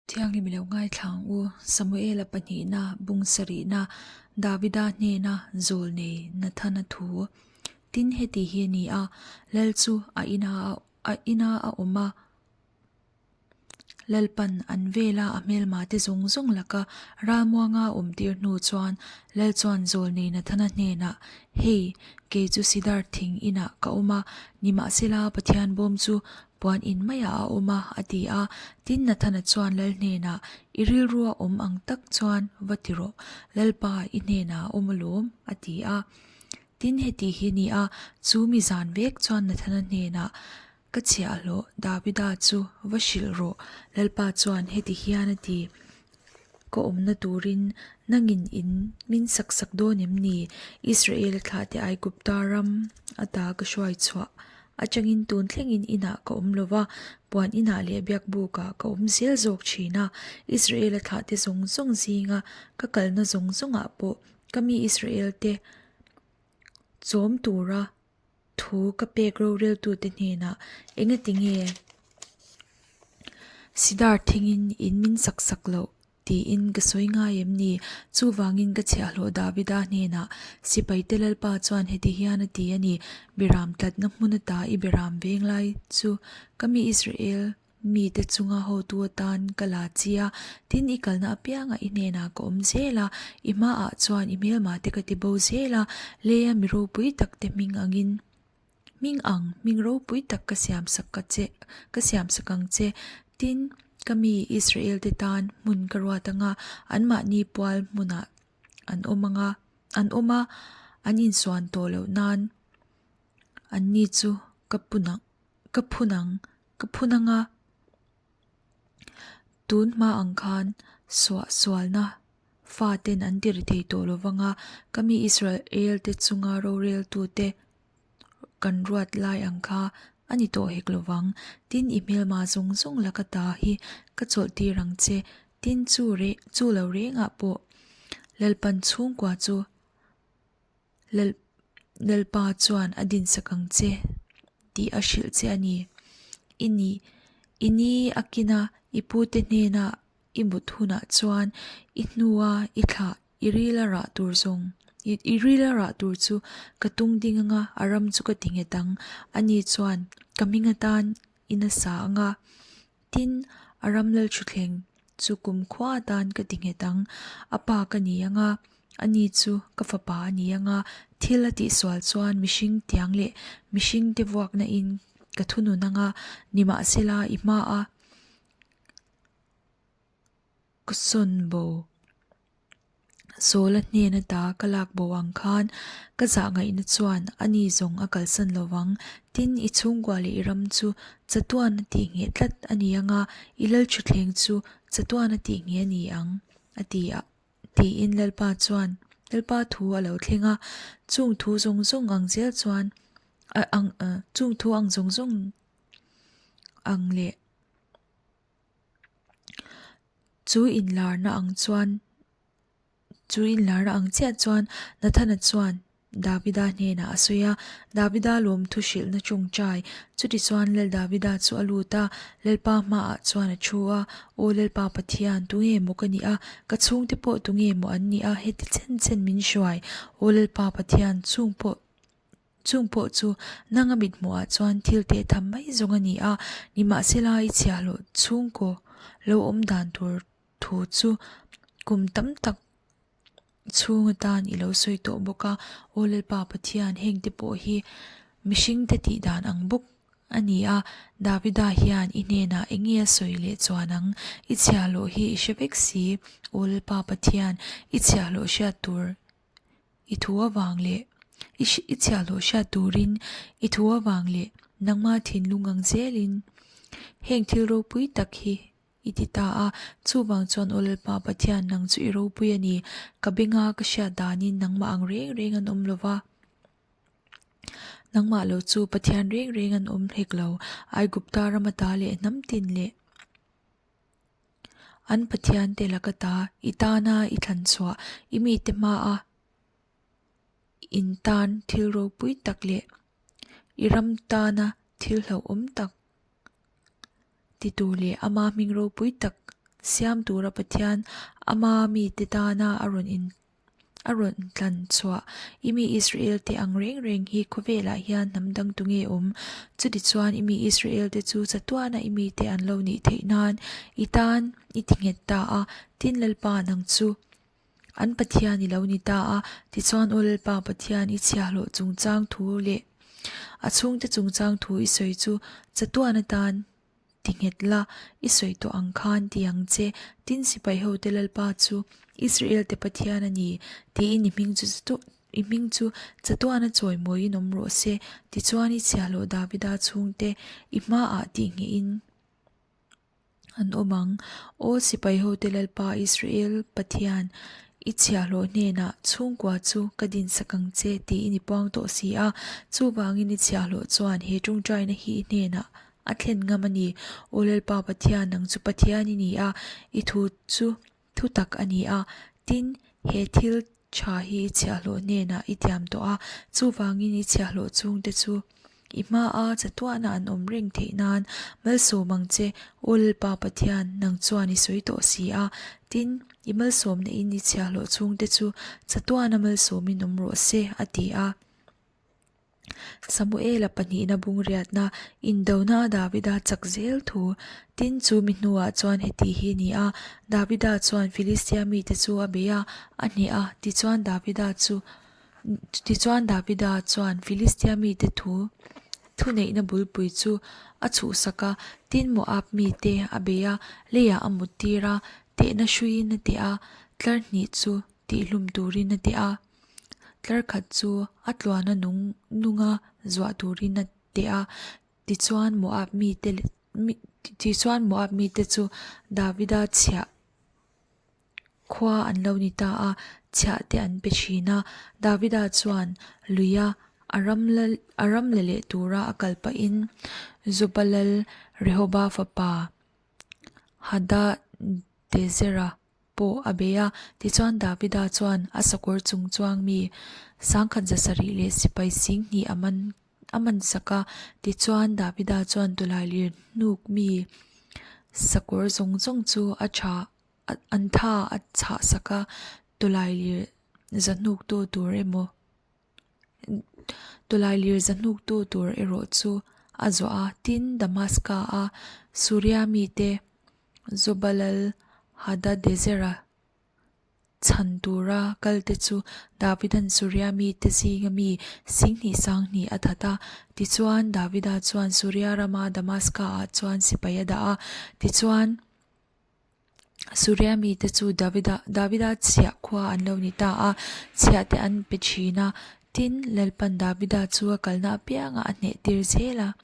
Thianghlim i lo ngaithla ang u, Samuela pahnihna, bung sarihna, Davida hnena zawl nei Nathana thu. Tin heti hi a ni a, Lal chu a ina a ina a awm a, Lalpan an vela a hmelma te zawng zawng laka ralmuanga a awmtir hnu chuan Lal chuan zawl nei Nathana hnenah, Hei, kei chu Sidar thing inah ka awm a, nimahsela Pathian bawm chu Puan in maiah a awm a, a ti a. Tin, Nathana chuan Lal hnenah, I rilrua awm ang tak chuan va ti rawh, Lalpa, i hnenah a awm alawm, a ti a. Tin, heti hi ni a, chu mi zan vek chuan Nathana hnenah, Ka chhiahhlawh, Davida chu va hrilh rawh, Lalpa chuan heti hian a ti, Ka awmna turin nangin in min sak sak dawn em ni? Israel-a thlahte Aigupta ram ata ka hruai chhuah atangin tun thlengin inah ka awm lo va, puan inah leh biakbukah ka awm zel zawk thin a. Israel-a thlahte zawng zawng zinga ka kalna zawng zawngah pawh ka mi Israel-te chawm tura thu ka pek roreltute hnenah engati nge Sidar thingin in min sak sak loh tiin ka sawi ngai em ni? Chuvangin ka chhiahhlawh Davida hnenah Sipaite Lalpa chuan heti hian a ti a ni, Beram tlatna hmun ata i beram veng lai chu ka mi Israel mite chunga hotu atan ka la chi a, tin i kalna apiangah i hnenah ka awm zel a, i hmaah chuan i hmelmate ka ti bo zel a, leia mi ropui takte hming angin hming ang hming ropui tak ka siamsak ka che ka siamsak ang che, tin ka mi Israel te tan hmun ka ruat anga anmahni pual hmunah an awm anga an awm a, an insuan tawh loh nan anni chu ka pun ang. Ka phun ang, ka phun ang a, tun hma ang khan suah sualna faten an ti ri thei tawh lo vang a, ka mi Israel te chunga roreltute kan ruat lai ang kha a ni tawh hek lo vang. Tin, i hmelma zawng zawng laka ta hi ka chawlh tir ang che, tin chu reh chu lo rengah pawh Lalpan chhungkua chu Lal Lalpa chuan a dinsak ang che tih a hrilh che a ni. I ni i ni a kina i pute hnena i mut hunah chuan i hnua i thlah i rila rah tur zawng i rila rah tur chu ka tung ding anga a ram chu ka ti nghet ang. Ani chuan ka hming atan i nasa anga tin a ram lalthuthleng chu kumkhua atan ka ti nghet ang. A pa ka ni anga, ani chu ka fapa a ni anga, thil a tihsual chuan mihring tiang leh mihring te vuakna in ka thunun anga, nimahsela i hmaa ka sawn bo. Sawla hnen ata ka lak bo ang khan ka zah ngaihna chuan ani zawng a kalsan lo vang. Tin, i chhungkua leh i ram chu chatuan a tih ngheh tlat a ni ang a, i lalthuthleng chu chatuan a tih ngheh a ni ang, a ti a, tiin Lalpa chuan Lalpa thu a lo thleng a. Chung thu zawng zawng ang zel chuan ang chung thu ang zawng zawng ang leh. Chu inlarna ang chuan chu inlarna ang chiah chuan Nathana chuan Davida hnenah a sawi a, Davida lawmthu hrilhna tawngtai. Chutichuan Lal Davida chu a lut a, Lalpa hmaah chuan a thu a, Aw Lalpa Pathian, tunge maw ka nih a? Ka chhungte pawh tunge maw an nih a? Heti chen chen min hruai. Aw Lalpa Pathian, chung pawh Chung pawh chu nanga mithmuhah chuan thil teh tham mai zawng a ni a, nimahsela i chhiahhlawh chhungkaw lo awm dan tur thu chu kum tam tak chhung atan i lo sawi tawh bawk a. Aw Lalpa Pathian, hengte pawh hi mihringte tih dan ang bawk a ni a, Davida hian i hnenah eng nge a sawi leh chuan ang? I chhiahhlawh hi i hre vek si, Aw Lalpa Pathian, i chhiahhlawh hriat tur I thu avang leh i i chhiahhlawh hriat turin i thu avang leh nangma thinlung ang zelin heng thil ropui tak hi i ti ta a. Chuvang chuan Aw Lalpa Pathian nang chu i ropui a ni. Ka benga ka hriat danin nangmah ang reng reng an awm lo va. Nangmah lo chu Pathian reng reng an awm hlek lo. Aigupta ram ata leh hnam tin leh. An Pathiante laka ta, i tana i thlan chhuah, i mite hmaa in tan thil ropui tak leh i ram tana thil hlauhawm tak titu leh ama hming ropui tak siam tura Pathian ama mite tana a rawn in a rawn tlan chhuah. I mi Israel te ang reng reng hi khawvelah hian hnam dang tu nge awm? Chutichuan i mi Israel te chu chatuana i mite an lo nih theih nan i tan i ti nghet ta a, tin Lalpa nang chu an Pathian i lo ni ta a. Tichuan Aw Lalpa Pathian i chhiahhlawh chungchang thu leh a chhungte chungchang thu i sawi chu chatuan atan Ti nghet la, i sawi tawh ang khan ti ang che, tin sipai hote Lalpa chu Israel te Pathian a ni, tiin i hming chu i hming chu chatuana chawimawiin awm rawh se, tichuan i chhiahhlawh Davida chhungte i hmaah tih nghehin an awm ang. Aw sipai hote Lalpa Israel Pathian, i chhiahhlawh hnenah chhungkua chu ka dinsak ang che tiin i puang tawh si a, chuvangin i chhiahhlawh chuan he tawngtaina hi i hnenah A thlen ngam a ni. Aw Lalpa Pathian, nang chu Pathian i ni a, i thu chu thu tak a ni a. Tin, he thil tha hi i chhiahhlawh hnenah i tiam tawh a, chuvangin i chhiahhlawh chungte chu i hmaa chatuahna an awm reng theih nan malsawm ang che. Aw Lalpa Pathian, nang chuan i sawi tawh si a. Tin, i malsawmna in i chhiahhlawh chungte chu chatuahna malsawmin awm rawh se, a ti a. Samuela pahnihna bungriatna indona a Davida chak zel thu. Tin, chu mi hnuah chuan heti hi a ni a, Davida chuan Filistia mite chu a bei a, a hneh a, tichuan Davida chu tichuan Davida chuan Filistia mite thu thuneihna bulpui chu a chhuhsak a, tin Moab mite a bei a, leiah a muttir a, tehna hruiin a teh a, tlar hnih chu tihhlum turin a teh a. Tlar khat chu a tluana nung nunga zuah turin a teh a, tichuan Moab mite tichuan Moab mite chu Davida chhiah khua an lo ni ta a, chhiah te an pe thin a. Davida chuan luia a ram la a ram la leh tura a kal pahin Zoba lal Rehoba fapa Hadadezera pawh a bei a. Tichuan Davida chuan a sakawr chung chuang mi sangkhat za sarih leh sipai sing hnih a man a man sak a. Tichuan Davida chuan tawlailir hnuk mi sakawr zawng zawng chu a tha an tha a chhah sak a, tawlailir za hnuktu tur emaw tawlailir za hnuktu tur erawh chu a zuah a. Tin, Damaska-a Suria mite Zobalal Hadadezera chhan tura kalte chu Davida'n Suria mite zinga mi singhnih sanghnih a that a. Tichuan, Davida chuan Suria rama Damaska-ah chuan sipai a dah a. Tichuan, Suria mite chu Davida Davida chhiah khua an lo ni ta a, chhiahte an pe thin a. Tin, Lalpan Davida chu a kalna apiangah a hnehtir zel a.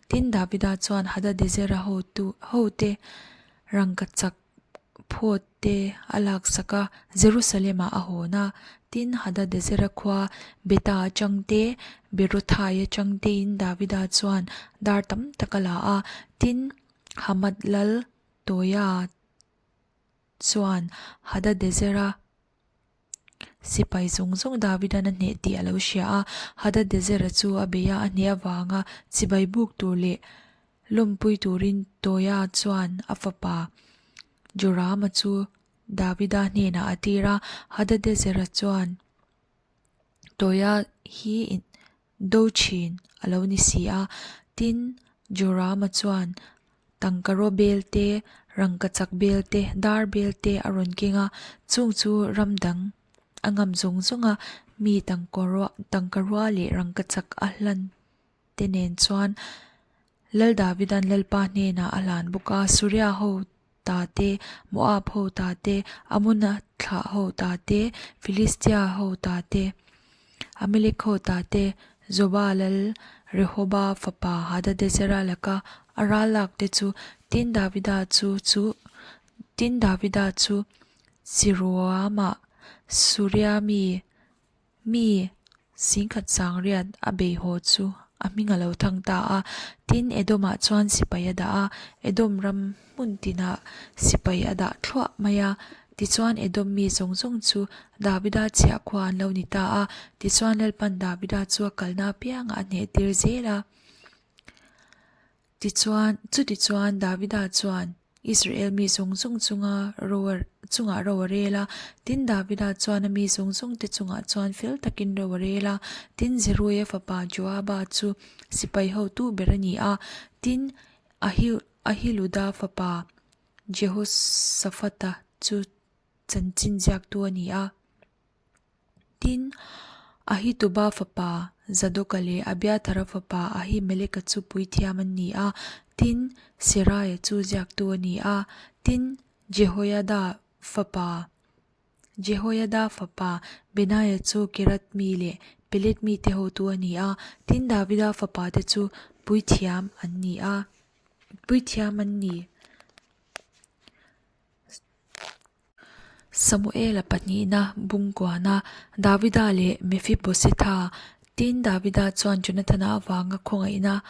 Tin, Davida chuan Hadadezera hotu hote rangkachak phawt te a laksak a, Jerusalem-ah a hawn a. Tin, Hadadezera khua Beta atang te, Berothai atang tein Davida chuan dar tam tak a la a. Tin, Hamath lal Toia chuan Hadadezera Sipai zawng zawng Davida'n a hneh tih a lo hria a, Hadadezera chu a bei a, a hneh avanga chibai buk tur leh lawmpui turin Toia chuan a fapa Jorama chu Davida hnenah a tir a. Hadadezera chuan Toia hi do thin a lo ni si a. Tin, Jorama chuan tangkaraw bel te, rangkachak bel te, dar bel te a rawn keng a, chung chu ram dang a ngam zawng zawng a, mi tangkarua leh rangkachak a hlan te nen chuan Lal Davida'n Lalpa hnenah a hlan bawk a, Suria ho ta te, Moab ho ta te, Amona thlah ho ta te, Filistia ho ta te, Amalek ho ta te, Zoba lal Rehoba fapa Hadadezera laka a ral lak te chu, tin Davida chu chu tin Davida chu Chiroama Suria mi Mi singkhat sangriat a bei haw chu a hming a lo thang ta a. Tin, Edomah chuan sipai a dah a, Edom ram hmun tinah sipai a dah thluah mai a. Tichuan, Edom mi zawng zawng chu Davida chhiah khua an lo ni ta a. Tichuan, Lalpan Davida chu a kalna apiangah a hnehtir zel a. Tichuan, chutichuan Davida chuan. Israel mi zawng zawng chunga ro a chungah ro a rel a. Tin, Davida chuan a mi zawng zawngte chungah chuan fel takin ro a rel a. Tin, Zeruia fapa Joaba chu sipai hotu ber a ni a. Tin, Ahiluda fapa Jehoshafata chu chanchin ziaktu a ni a. Tin, Ahituba fapa Zadoka leh Abiathara fapa Ahimeleka chu puithiam an ni a, tin, Seraia chu ziaktu a ni a. Tin, Jehoiada fapa Jehoiada fapa Benaia chu Kerat mi leh Pelet mite hotu a ni a, tin, Davida fapate chu puithiam an ni a, puithiam an ni. Samuela pahnihna Bungkuana, Davida leh Mephibosetha. Tin, Davida chuan Jonathana avanga khawngaihna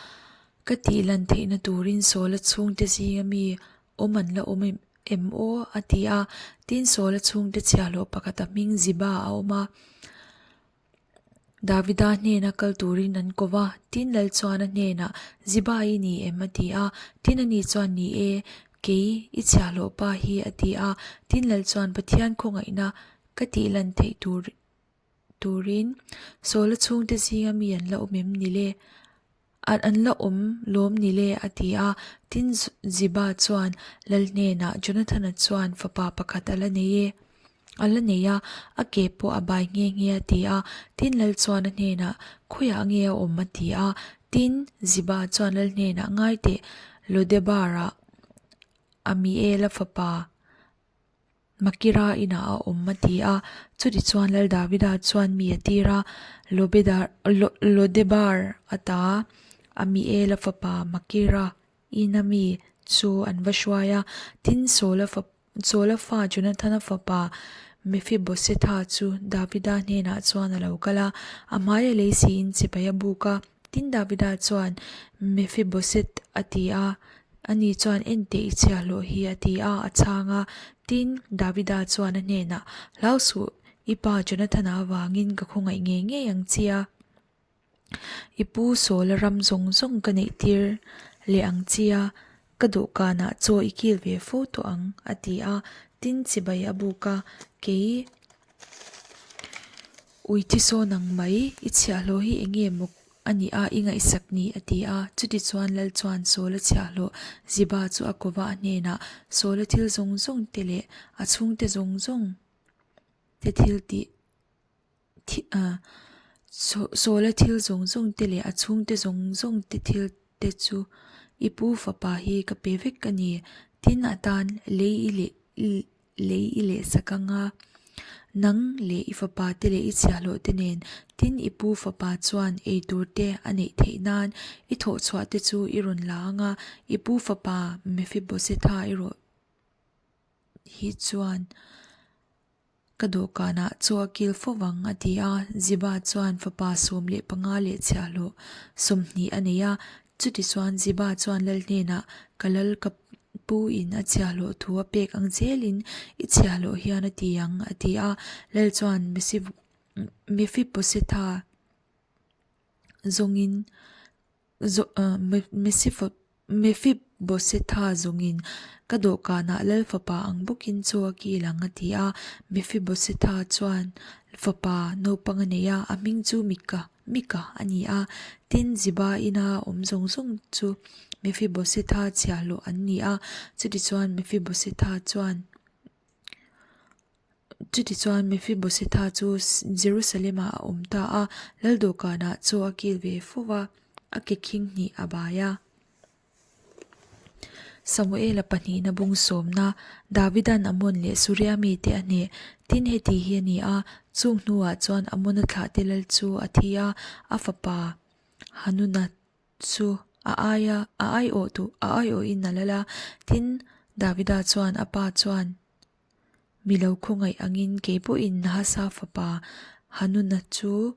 ka tih lan theihna turin Saula chhungte zinga mi awm an la awm em aw? a ti a. Tin, Saula chhungte chhiahhlawh pakhata hming Ziba a awm a. Davida hnena kal turin an ko va, tin lal chuan a hnenah, Ziba i ni em? a ti a. Tin ani chuan, Ni e, kei i chhiahhlawh pa hi, a ti a. Tin lal chuan, Pathian khawngaihna ka tih lan theih tur turin Saula chhungte zinga mi an la awm em ni le? An la awm lawm ni le? a ti a. Tin Ziba chuan lal hnenah, Jonathana chuan fapa pakhat a la nei e. A la nei a, a ke pawh a bai nghe nghe a ti a. Tin lal chuan a hnenah, Khawiah nge a awm? a ti a. Tin, Ziba chuan lal hnenah, Ngai teh, Lodebar-ah Amiela fapa Makira inah a awm a ti a. Chutichuan lal Davida chuan mi a tir a, Lodebar ata Amiela fapa Makira ina mi chu an va hruai a. Tin, Saula fapa Saula fa Jonathana fapa Mephibosetha chu Davida hnenah chuan a lo kal a, a hmaia lei siin chibai a buk a. Tin, Davida chuan, Mephiboset, a ti a. Ani chuan, Enteh i chhiahhlawh hi, a ti a, a chhang a. Tin, Davida chuan a hnenah, Hlau suh, i pa Jonathana avangin ka khawngaih ngei ngei ang che a. I pu Sawla ram zawng zawng ka neih tir leh ang chi a, ka dawhkanah chaw i kil ve fo tawh ang, a ti a. Tin, chibai a buk a, Kei ui thisawn ang mai, i chhiahhlawh hi eng nge maw a nih a, i ngaihsak ni? a ti a. Chutichuan Lal chuan Sawla chhiahhlawh Ziba chu a kova a hnenah, Sawla thil zawng zawng te leh a chhungte zawng zawng te thil tih Sawla thil zawng zawng te leh a chhungte zawng zawng te thil te chu i pu fapa hi ka pe vek a ni. Tin atan lei i leh lei i leh sak ang a, nang leh i fapa te leh i chhiahhlawh te nen. Tin i pu fapa chuan ei tur te a neih theih nan i thawhchhuah te chu i rawn la ang a, i pu fapa Mephibosetha erawh hi chuan Ka dawhkanah chaw a kil fo vang, a ti a. Ziba chuan fapa 15 leh chhiahhlawh 20 a nei a. Chutichuan Ziba chuan lal hnenah, Ka lal ka pu in a chhiahhlawh thu a pek ang zelin i chhiahhlawh hian a ti ang, a ti a. Lal chuan Mephibosetha zawngin Mephibosetha zawngin ka dawhkanah lal fapa ang bawkin chaw a kil ang a ti a. Mephibosetha chuan fapa naupang a nei a, a hming chu Mika, Mika a ni a. Tin, Ziba ina awm zawng zawng chu Mephibosetha chhiahhlawh an ni a. Chutichuan Mephibosetha chuan. Chutichuan Mephibosetha chu Jerusalem-ah a awm ta a, lal dawhkanah chaw a kil ve fo va, a ke khing hnih a bai a. Samuela pahnihna bung sawmna, Davidan Amon leh Suria mite a hneh. Tin, heti hi a ni a, chung hnuah chuan Amona thlahte lal chu a thi a, a fapa Hanuna chu a aia a aiawh duh a aiawhin a lal a. Tin, Davida chuan a pa chuan, Mi lo khawngaih angin kei pawhin Nahasa fapa Hanuna chu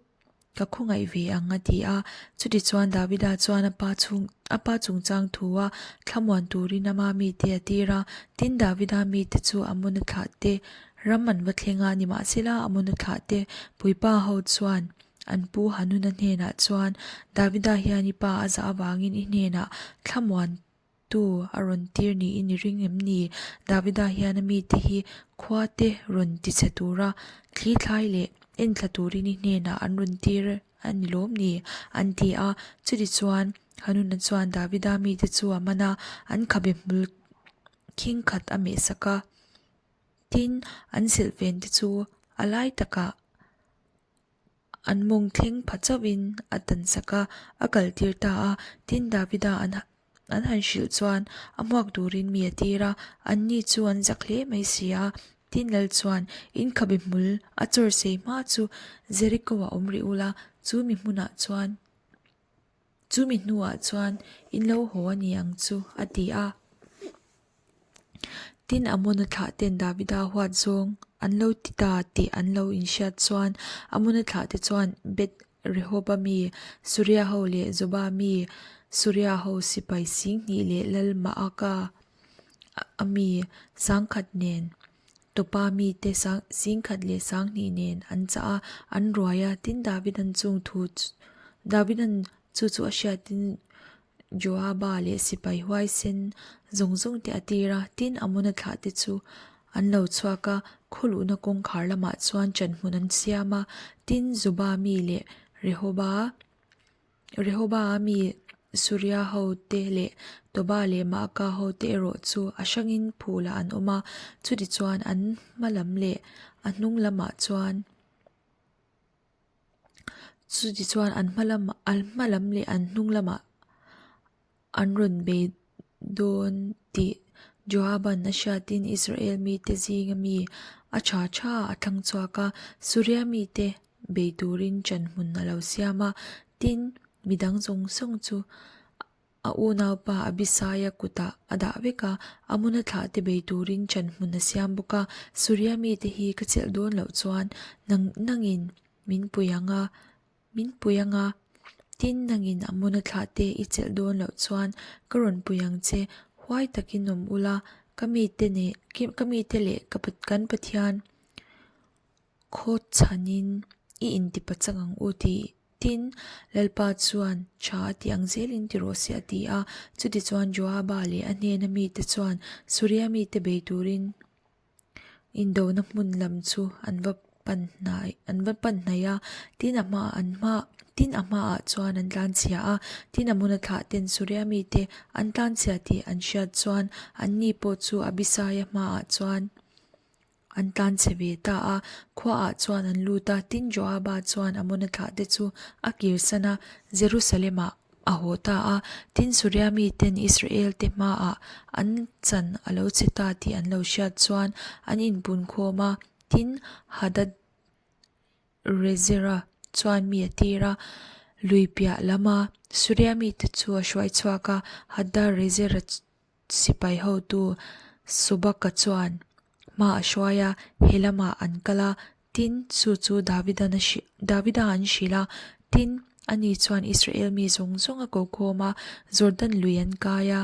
ka khawngaih ve ang a ti a. Chutichuan Davida chuan a pa chhung a pa chungchang thua thlamuan turin ama mite a tir a. Tin, Davida mite chu Amona thlahte ram an va thleng a, nimahsela Amona thlahte puipa ho chuan an pu Hanuna hnenah chuan, Davida hian i pa a zah avangin i hnenah thlamuan. tu a rawn tir niin i ring em ni? Davida hian a mite hi khua te rawn tichhe tura thli thlai leh enthla turin i hnenah an rawn tir a ni lawm ni? an ti a. Chutichuan, Hanuna chuan Davida mite chu a man a, an khabe hmul khing khat a mehsak a. Tin, an silhfen te chu a lai takah an mawng thleng pha chauhin a tansak a, a kaltir ta a. Tin, Davida an an han hrilh chuan a hmuak turin mi a tir a, anni chu an zak hle mai si a. Tin, Lal chuan, In khabe hmul a chawr sei hma chu Jericho-ah awm rih ula, chu mi hmunah chuan chu mi hnuah chuan in lo haw a ni ang chu, a ti a. Tin, Amona thlah ten Davida huat zawng an lo ti ta tih an lo inhriat chuan Amona thlah te chuan Beth Rehoba mi Suria ho leh Zoba mi Suria ho sipai singhnih leh Lal Maaka a mi sangkhat nen Topa mite singkhat leh sanghnih nen an chah a, an ruai a. Tin, Davidan chung thu Davidan chu chu a hriatin Joaba leh sipai huaisen zawng zawng te a tir a, tin Amona thlah te chu an lo chhuak a, khaw luhna kawngkhar lamah chuan chanhmun an siam a, tin Zoba mi leh Rehoba Rehoba mi Suria ho te leh Toba leh Maaka ho te erawh chu a hrangin phulah an awm a, chutichuan an hma lam leh a hnung lamah chuan Chutichuan an hma lamah an hma lam leh an hnung lamah an rawn bei dawn tih Joaban a hriatin Israel mite zinga mi a tha tha a thlang chhuak a, Suria mite bei turin ṭanhmun a lo siam a, tin, midang zawng zawng chu A unaupa Abisaia kutah a dah vek a, Amona thlahte bei turin ṭanhmun a siam bawk a. Suria mite hi ka chelh dawn loh chuan nang nangin min pui ang a, min pui ang a. Tin, nangin Amona thlahte i chelh dawn loh chuan ka rawn pui ang che. Huai takin awm ula, ka mite nen, ka mite leh ka kan Pathian khaw chhanin i intipa chang ang u tih Tin, Lalpa chuan, Tha a ti ang zelin ti rawh se a ti a. Chutichuan Joaba leh a hnena mite chuan Suria mite bei turin indona hmun lam chu an va pan hnai an va pan hnaih a. Tin, a hma an hma tin a hmaah chuan an tlanchhia a. Tin, Amona thlah ten Suria mite an tlanchhia tih an hriat chuan anni pawh chu Abisaia hmaah chuan An tlan chhe ve ta a, khuaah chuan an lut a, tin Joaba chuan Amona thlahte chu a kirsan a, Jerusalem-ah a haw ta a. Tin Suria miten Israel-te hmaah an chan a lo chhe ta tih an lo hriat chuan an inpun khawm a, tin Hadad-rezera chuan mi a tir a, lui piah lama Suria mite chu a hruai chhuak a, Hadad-rezera Sipai hotu Sobaka chuan hma a hruai a, he lamah an kal a, tin, chu chu Davidan a hrilh, Davida an hrilh a, tin, ani chuan Israel mi zawng zawng a ko khawm a, Jordan lui an kai a,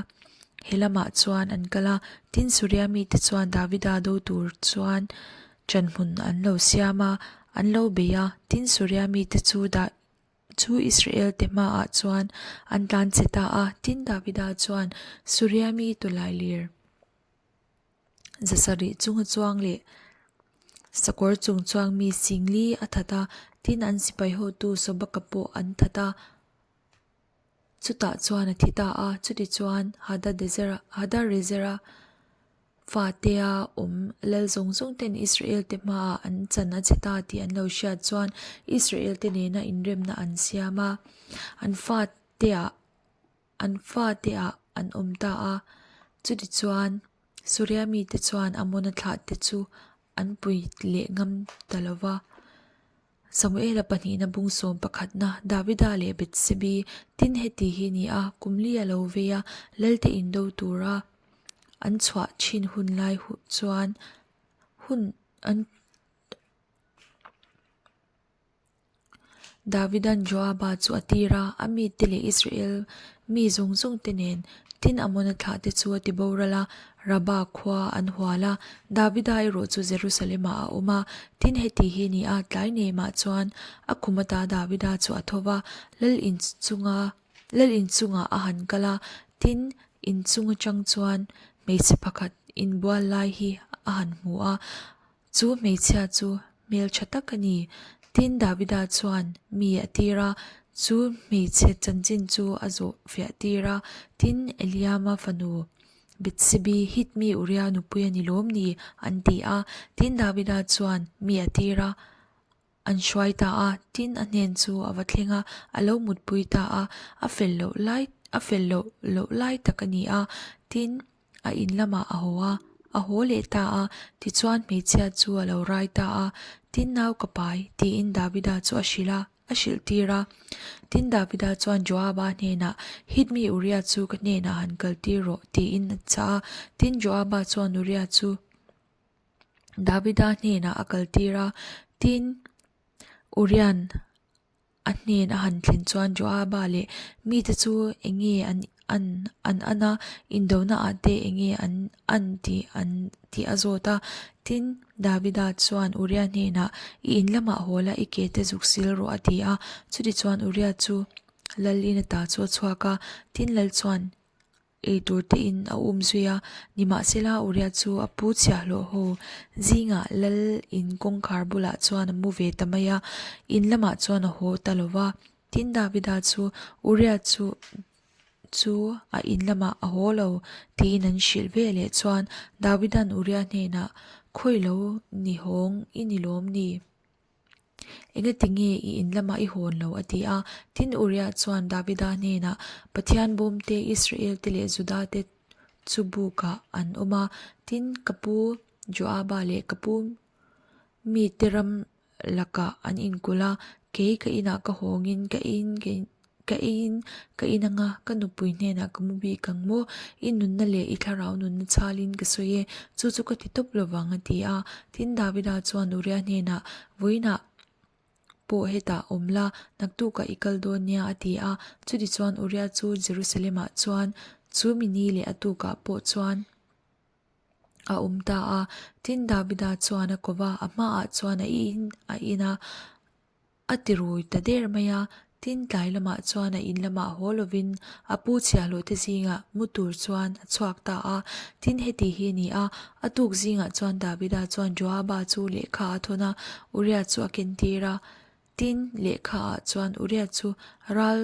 he lamah chuan an kal a, tin, Suria mite chuan Davida do tur chuan ṭanhmun an lo siam a, an lo bei a, tin, Suria mite chu Chu Israel te hmaah chuan an tlan che ta a, tin Davida chuan Suria mi tawlailir zasarih chunga chuang leh sakawr chung chuang mi singli a that a, tin an sipai hotu Sobaka pawh an that a, chutah chuan a thi ta a, chutichuan Hadadezera Hadarezera Fatea awm lal zawng zawng ten Israel te hmaah an chan a che ta tih an lo hriat chuan Israel te nena inremna an siam a, an fateah an fateah an awm ta a. Chutichuan Suria mite chuan Amona thlahte chu an pui leh ngam ta lo va. Samuela pahnihna bung sawm pakhatna, Davida leh Bethsebi, tin heti hi ni a, kum li a lo vei a, Lalte indo tura an chhuah thin hun lai chuan hun an Davidan Joaba chu a tir a, a mite leh Israel mi zawng zawng te nen tin Amona thlah te chu a ti boral a, Rabbah khua an hual a, Davida erawh chu Jerusalem-ah a awm a. Tin heti hi ni a, tlai nemah chuan a khum ata Davida chu a tho va, lal in chunga lal in chungah a han kal a, tin. Inchung atang chuan hmeichhe pakhat inbual lai hi a han hmu a, chu hmeichhia chu hmeltha tak a ni. Tin, Davida chuan mi a tir a, chu hmeichhe chanchin chu a zawh fiah tir a. Tin, Eliama fanu Bethsebi, Hit mi Uria nupui a ni lawm ni? an ti a. Tin, Davida chuan mi a tir a. An hruai ta a, tin a hnen chu a va thleng a, a lo mutpui ta a, a fel loh lai a fel loh loh lai tak a ni a, tin a in lamah a haw a, a haw leh ta a, tichuan hmeichhia chu a lo rai ta a, tin nau ka pai tiin Davida chu a hrilh a, a hrilh tir a. Tin Davida chuan Joaba hnenah, Hit mi Uria chu ka hnenah han kal tir rawh tiin a chah a, tin Joaba chuan Uria chu Davida hnenah a kaltir a, tin, Urian a hnen a han thlen chuan Joaba leh mite chu eng nge an an an an a, indona ah te eng nge an an tih an tih a zawt a. Tin, Davida chuan Uria hnenah, I in lamah haw la, i ke te zuk sil rawh a ti a. Chutichuan Uria chu lal in ata chu a chhuak a, tin lal chuan Ei tur te in a um zui a, nimahsela Uria chu a pu chhiahhlawh ho zingah lal in kawngkhar bulah chuan a mu ve ta mai a, in lamah chuan a haw ta lo va. Tin Davida chu Uria chu chu a in lamah a haw lo tiin an hrilh ve leh chuan Davida'n Uria hnenah, Khawi lo ni hawng i ni lawm ni? Engati nge i in lamah i hawn lo? a ti a. Tin, Uriah chuan Davida hnenah, Pathian bawmte, Israel-te leh Juda-te chu bukah an awm a. Tin, ka pu Joaba leh ka pu mite ram lakah an inkulh a, kei ka inah ka hawngin ka eiin Ka eiin ka in anga ka nupui hnenah ka mu bik ang maw? I nunna leh i thlarau nunna chhalin ka sawi e, chu chu ka ti tawp lovang a ti a. Tin, Davida chuan Uria hnenah, Vawiinah pawh hetah awm la, naktukah i kal dawn nia a ti a. Chutichuan Uria chu Jerusalemah chuan chu mi ni leh a tukah pawh chuan a awm ta a. Tin, Davida chuan a ko va, a hmaah chuan a in a in a. A ti rui ta der mai a, tin tlai lamah chuan a in lamah haw lovin a pu chhiahhlawh te zingah mu tur chuan a chhuak ta a. Tin heti hi a ni a, a tuk zingah chuan Davida chuan Joaba chu lehkha a thawn a, Uria chu a kentir a. Tin lehkha ah chuan Uria chu ral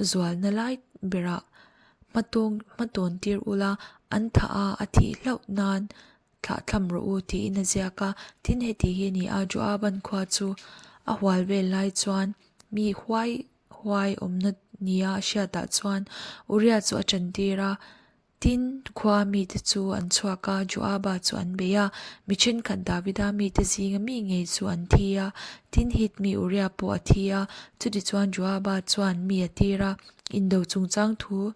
zualna lai berah hmatawng hmatawn tir ula, an thah a, a thih hlauh nan thlahthlam rawh u tiin a ziak a. Tin heti hi a ni a, Joaban khua chu a hual vel lai chuan mi huai huai awmna nia a hriatah chuan Uria chu a tantir a. Tin, khua mite chu an chhuak a, Joaba chu an bei a, mi thenkhat Davida mite zinga mi ngei chu an thi a, tin Hit mi Uria pawh a thi a. Chutichuan Joaba chuan mi a tir a, indo chungchang thu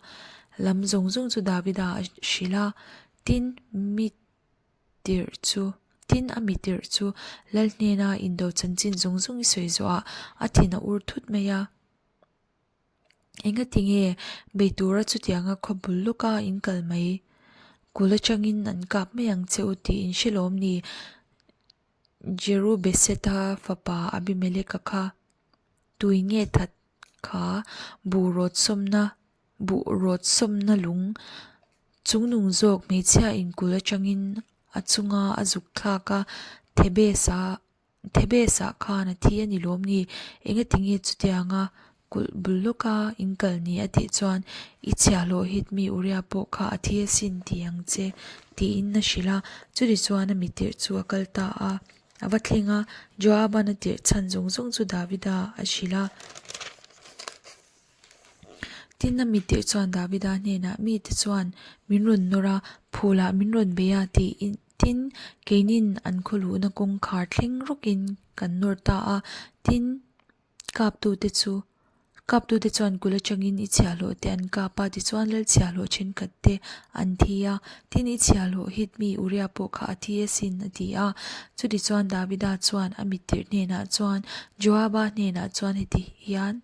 lam zawng zawng chu Davida a hrilh a, tin, mi tirh chu, tin a mi tirh chu lal hnena indo chanchin zawng zawng i sawi zawhah a thin a ur thut mai a. Engati nge bei tura chutianga khaw bul lawka in kal mai? Kul atangin an kap mai ang che u tih in hre lawm ni? Jerubbeseta fapa Abimeleka kha tui nge that kha buh rawt sawmna buh rawt sawmna lung chungnung zawk hmeichhia in kul atangin a chunga a zuk thlak a Thebes-a Thebes-ah khan a thi a ni lawm ni? Engati nge chutianga kulh bul lawka in kal ni a tih chuan i chhiahhlawh hit mi Uria pawh kha a thi asin ti ang che tiin a hrilh a. Chuti chuan a mi tirh chu a kal ta a, a va thleng a, Joab-an a tirh chhan zawng zawng chu Davida a hrilh a. Tin, a mittir chuan Davida hnenah, Mite chuan min rawn nawr a, phulah min rawn bei a, tiin tin, keinin an khaw luhna kawngkhar thleng rawkin kan nawr ta a. Tin, kaptute chu kaptute chuan kul atangin i chhiahhlawh te an kap a, tichuan lal chhiahhlawh thenkhat te an thi a. Tin, i chhiahhlawh hit mi Uria pawh kha a thi asin, a ti a. Chutichuan Davida chuan a mittir hnenah chuan, Joaba hnenah chuan heti hian,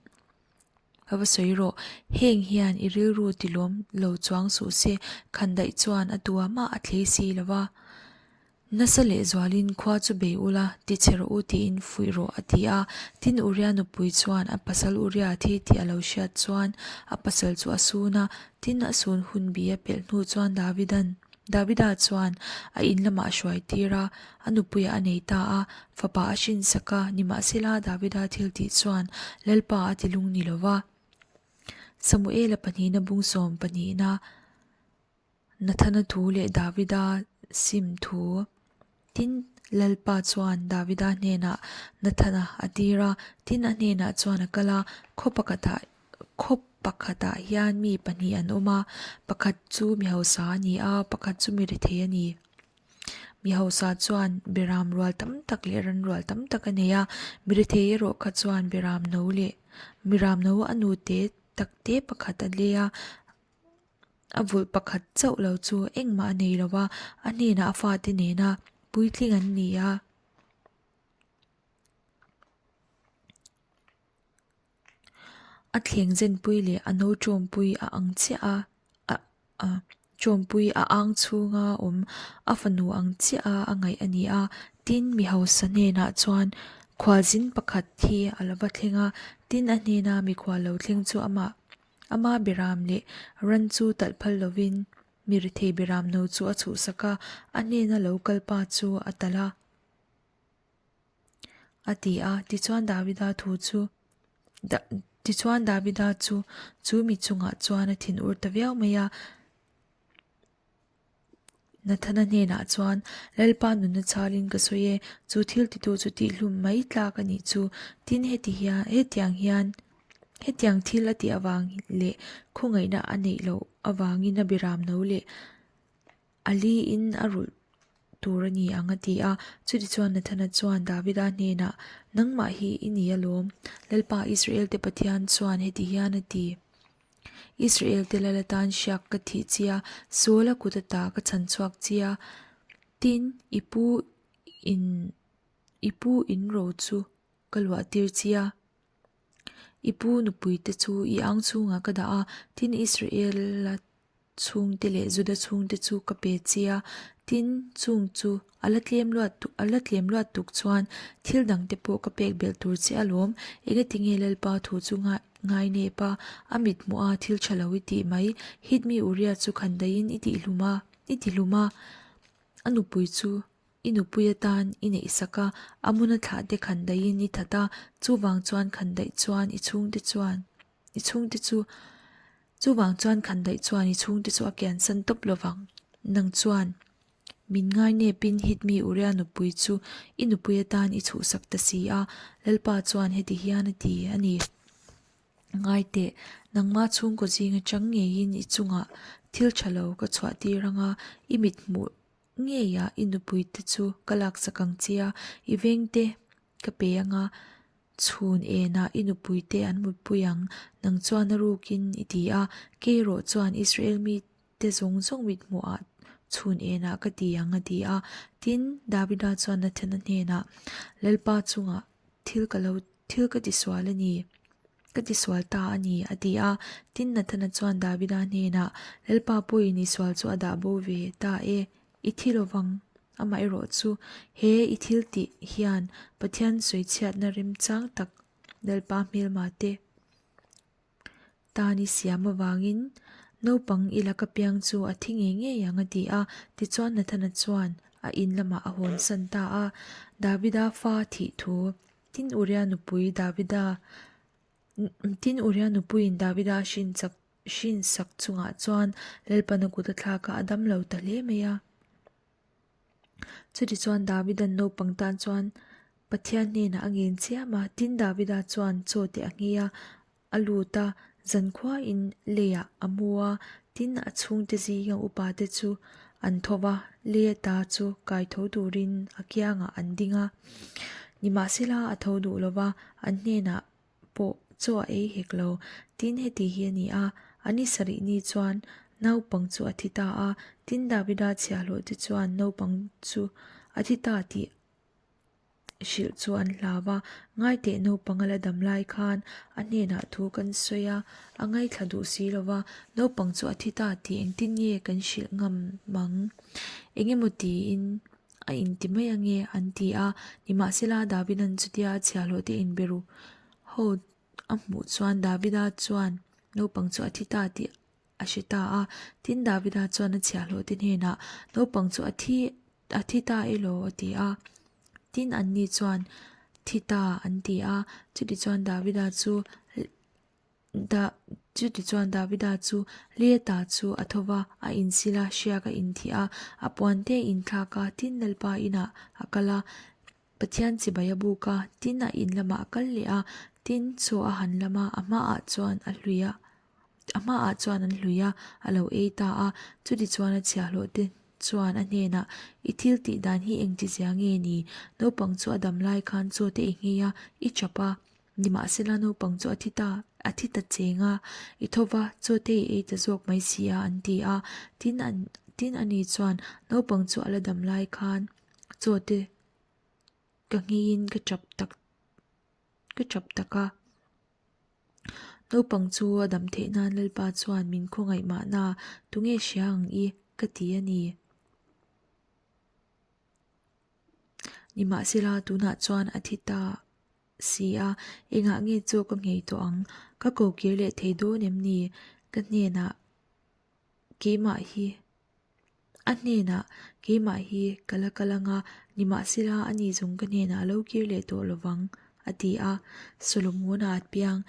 A va sawi rawh, heng hian i rilru ti lawm lo chuang suh se, khandaih chuan a tua mah a thlei si lo va. Nasa lehzualin khua chu bei ula, ti che rawh u tiin fuih rawh a ti a. Tin Uria nupui chuan a pasal Uria a thi tih a lo hriat chuan a pasal chu a sun a. Tin a sun hun bi a pelh hnu chuan Davidan Davida chuan a in lamah a hruai tir a, a nupuiah a nei ta a, fapa a hrinsak a, nimahsela Davida thil tih chuan Lalpa a ti lung ni lo va. Samuela pahnihna bung sawm pahnihna. Nathana thu leh Davida sim thu. Tin, Lalpa chuan Davida hnenah Nathana a tir a, tin a hnenah chuan a kal a, khaw pakhatah khaw pakhatah hian mi pahnih an awm a, pakhat chu mi hausa a ni a, pakhat chu mi rethei a ni. Mi hausa chuan beram rual tam tak leh ran rual tam tak a nei a, mi rethei erawh kha chuan beram no leh miram no a nute takte pakhat a lei a, A vulh pakhat chauh lo chu engmah a nei lo va, a hnenah a fate nena puitling an ni a. A thleng zenpui leh a no tawmpui a ang chiah a, a tawmpui a ang chhunga awm a fanu ang chiah a a ngaih a ni a. Tin, mi hausa hnenah chuan khualzin pakhat hi a lo va thleng a, tin a hnena mikhual lo thleng chu amah Ama beram leh ran chu talh phal lovin mi rethei beram no chu a chhuhsak a, a hnena lo kal pa chu a talh a, a ti a. Tichuan Davida thu chu Tichuan Davida chu chu mi chungah chuan a thinur ta viau mai a. Nathana hnenah chuan, Lalpa nunna chhalin ka sawi e, chu thil titu chu tihhlum mai tlak a nih chu. Tin, heti hian, hetiang hian, hetiang thil a tih avang leh khawngaihna a neih loh avangin a biram no leh a liin a rulh tur a ni ang a ti a. Chutichuan Nathana chuan Davida hnenah, Nangmah hi i ni alawm, Lalpa Israel-te Pathian chuan heti hian a ti. Israel te lal atan hriak ka thih chi a, Saul a kut ata ka chhan chhuak chi a, tin i pu in i pu in ro chu ka luah tir chi a, i pu nupui te chu i ang chhungah ka dah a, tin Israel a chhungte leh Juda chhungte chu ka pe chi a, tin chung chu A la tlem luat tuk a la tlem luat tuk chuan thil dang te pawh ka pek belh tur che alawm. Engatinge Lalpa thu chu ngai ngai nep a, a mit hmuh a thil tha lo i tih mai. Hitmi Uria chu khan daihin i tih hlum a, i ti hlum a. A nupui chu i nupui atan i neih sak a, a hmuna thlah te khan daihin i that a, chuvang chuan khan daih chuan i chhungte chuan i chhungte chu chuvang chuan khan daih chuan i chhungte chu a kiansan tawp lovang. Nang chuan. Min ngai nepin Hitmi Uria nupui chu i nupui atan i chhuhsak ta si a, Lalpa chuan heti hian a ti a ni. Ngai teh, nangma chhungkaw zing atang ngeiin i chungah thil tha lo ka chhuah tir ang a, i mit hmuh ngeiah i nupuite chu ka laksak ang che a, i vengte ka pe ang a, chhun enah i nupuite an mutpui ang, nang chuan a rukin i ti a, kei erawh chuan Israel mi te zawng zawng mit hmuhah chhun enah ka ti ang a ti a. Tin, Davida chuan Nathana hnenah, Lalpa chungah thil ka lo thil ka tisual a ni, ka tisual ta a ni, a ti a. Tin, Nathana chuan Davida hnenah, Lalpa pawhin i sual chu a dah bo ve ta e, i thi lovang. Amaherawh chu, he i thil tih hian Pathian sawichhiatna remchang tak Lalpa hmelma te Tan i siam avangin naupang i laka piang chu a thi ngei ngei ang a ti a. Tichuan Nathana chuan a in lamah a hawnsan ta a. Davida fa thih thu Tin Uria nupui Davida Tin Uria nupuiin Davida a hrin chak hrin sak chungah chuan Lalpana kut a thlak a, a dam lo ta hle mai a. Chutichuan Davida'n naupang tan chuan Pathian hnenah a ngen chiam a, tin Davida chuan chaw te a nghei a, a lut a, zankhuain leiah a mu a, tin a chhungte zinga upa te chu an tho va, lei ata chu kai tho turin a kiangah an ding a. Nimahsela a tho duh lo va, an hnenah pawh chaw a ei hek lo. Tin, heti hi a ni a, a ni sarih ni chuan naupang chu a thi ta a, tin Davida chhiahhlawh te chuan naupang chu a thi ta tih hrilh chu an hlau va. Ngaiteh naupang a la dam lai khan a hnenah thu kan sawi a, a ngaithla duh si lo va, naupang chu a thi ta tih engtin nge kan hrilh ngam ang? Engemaw tiin. a inti mai ange, an ti a. Nimahsela, Davida'n chutia a chhiahhlawhte inbe ru ho a hmuh chuan Davida chuan naupang chu a thi ta tih a hre ta a. Tin, Davida chuan a chhiahhlawhte hnenah, Naupang chu a thi a thi ta elaw? a ti a. Tin, anni chuan, Thi ta, an ti a. Chutichuan Davida chu Da Chutichuan Davida chu Lieta chu a tho va, a insil a, hriak a inthih a, a puante a inthlak a, tin Lalpa inah a kal a, Pathian chibai a buk a, tin a in lamah a kal leh a, tin chaw a han lam a, a hmaah chuan a hlui a, a hmaah chuan an hlui a, a lo ei ta a. Chutichuan a chhiahhlawh te chuan a hnenah, I thil tih dan hi engtizia nge ni? Naupang chu a dam lai khan chaw te i nghei a, i chap a. Nimahsela naupang chu a thi ta, a thi ta cheng a, i tho va, chaw te i ei ta zawk mai si a, an ti a. Tin an, tin ani chuan naupang chu a la dam lai khan chaw te ka ngheiin ka chap tak, ka chap tak a. Naupang chu a dam theih nan Lalpa chuan min khawngaih mahna, tunge hria ang i, ka ti a ni. Nimahsela tunah chuan a thi ta si a, engah nge chaw ka nghei tawh ang? Ka ko kir leh thei dawn em ni? Ka hnenah keimah hi a hnenah keimah hi ka la kal ang a, nimahsela ani zawng ka hnenah a lo kir leh tawh lo vang, a ti a. Solomon-a a piang.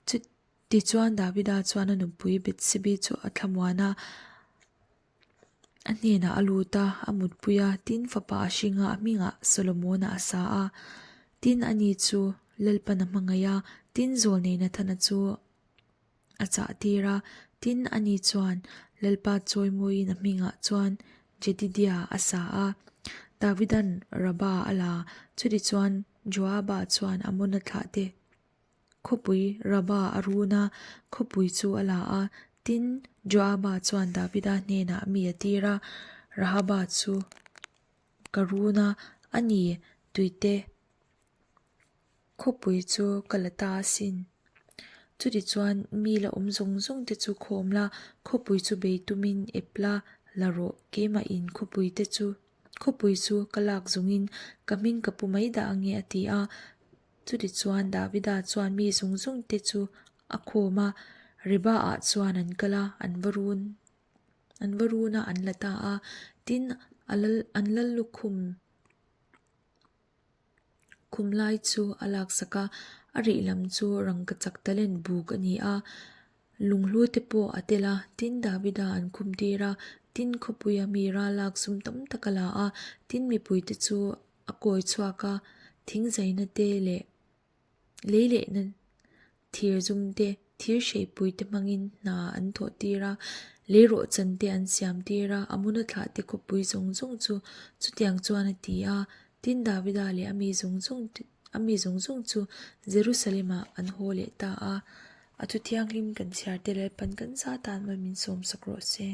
Chutichuan Davida chuan a nupui Bethsebi chu a thlamuan a. A hnenah a lut a, a mutpui a, tin fapa a hring a, a hmingah Solomona a sa a. Tin ani chu Lalpan a hmangaih a, tin zawlnei Nathana chu a chah tir a, tin ani chuan Lalpa chawimawiin a hmingah chuan Jedidia a sa a. Davidan Raba a la, chutichuan Joaba chuan Amona thlah te Khawpui Raba a run a, khawpui chu a la a. Tin, Joaba chuan Davida hnenah mi a tir a, Rahaba chu ka run a, a ni, tuite, khawpui chu ka la ta asin. Chutichuan mi la awm zawng zawng te chu khawm la, khawpui chu bei tumin ep la, la rawh, keimahin khawpui te chu, khawpui chu ka lak zungin ka hming ka pu mai dah ange a ti a. Chutichuan Davida chuan mi zawng zawng te chu a khawm a, Reba-ah chuan an kal a, an va run an va run a, an la ta a. Tin, a lal an lal lukhum khum lai chu a laksak a, a rih lam chu rangkachak talent buk a ni a, lunghlu te pawh a tel a. Tin, Davida an khum tir a, tin khawpuia mi ral lak sum tam tak a la a, tin mipuite chu A kawi chhuak a, thing zaina te leh lei lehna thir zum te, thir hreipui te hmangin hna an thawh tir a, lei rawhchan te an siam tir a, Amuna thlah te khawpui zawng zawng chu chutiang chuan a ti a. Tin, Davida leh a mi zawng zawng a mi zawng zawng chu Jerusalem ah an haw leh ta a. A thu thianghlim kan chhiar te Lalpan kan zat tan mal min sawmsak rawh se.